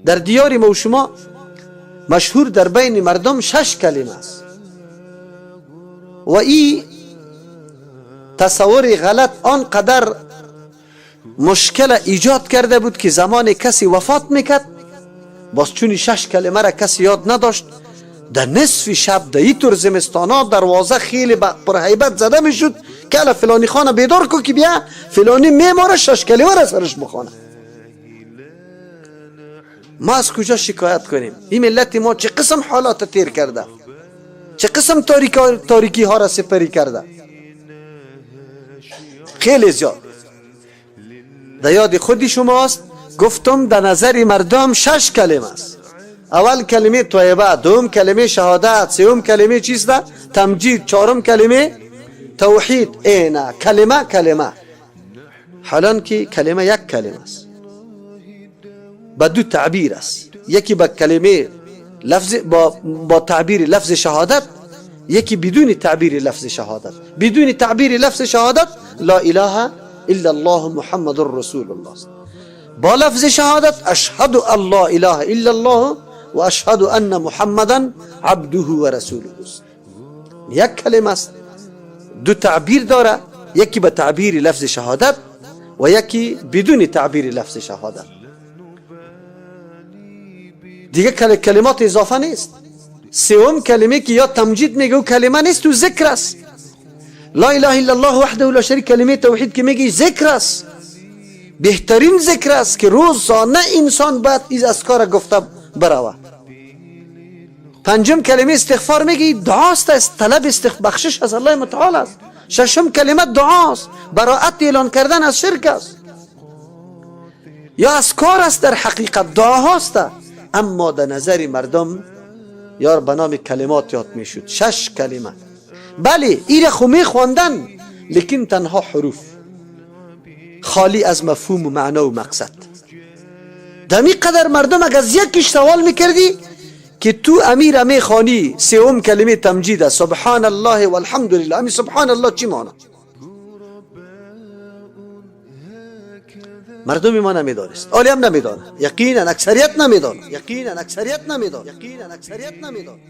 در دیار ما و شما مشهور در بین مردم شش کلمه است و این تصور غلط آنقدر مشکل ایجاد کرده بود که زمان کسی وفات میکرد، باز چون شش کلمه را کسی یاد نداشت، در نصف شب در ایتور زمستانا دروازه خیلی پرهیبت زده میشد که الا فلانی خانه بیدار کو که بیا فلانی میماره شش کلمه را سرش بخوانه. ما از کجا شکایت کنیم؟ این ملت ما چه قسم حالات تیر کرده، چه قسم تاریکی ها را سپری کرده، خیلی زیاد. در یاد خودی شماست گفتم در نظر مردم شش کلمه است. اول کلمه طیبه، دوم کلمه شهادت، سوم کلمه چیست؟ تمجید، چهارم کلمه توحید. اینا کلمه کلمه، حالان که کلمه یک کلمه است، با دو تعبیر است. یکی با کلمه لفظ با تعبیر لفظ شهادت، یکی بدون تعبیر لفظ شهادت. بدون تعبیر لفظ شهادت لا اله الا الله محمد رسول الله است. با لفظ شهادت اشهد ان لا اله الا الله و اشهد ان محمدا عبده و رسوله است. یک کلمه است، دو تعبیر داره، یکی به تعبیر لفظ شهادت و یکی بدون تعبیر لفظ شهادت. دیگه کلمات اضافه نیست. سوم کلمه که یا تمجید میگه و کلمه نیست و ذکر است. لا اله الا الله وحده لا شریک، کلمه توحید که میگی ذکر است، بهترین ذکر است که روزانه انسان باید از اذکار گفته بروه. پنجم کلمه استغفار میگی دعاست، است طلب بخشش از الله متعال است. ششم کلمه دعاست، براءت اعلان کردن از شرک است یا اذکار است، در حقیقت دعاهاست. اما در نظر مردم یار به نام کلمات یاد میشد، شش کلمه. بله ایره خو میخواندن، لیکن تنها حروف خالی از مفهوم و معنا و مقصد. دمی قدر مردم اگر از یکیش سوال میکردی که تو امیر میخوانی، سوم کلمه تمجید است، سبحان الله والحمد لله، امی سبحان الله چی معنا؟ مردم ما نمیدانست، آلی هم نمیدانه، یقینا اکثریت نمیدانه، یقینا اکثریت نمیدانه، یقینا اکثریت نمیدانه.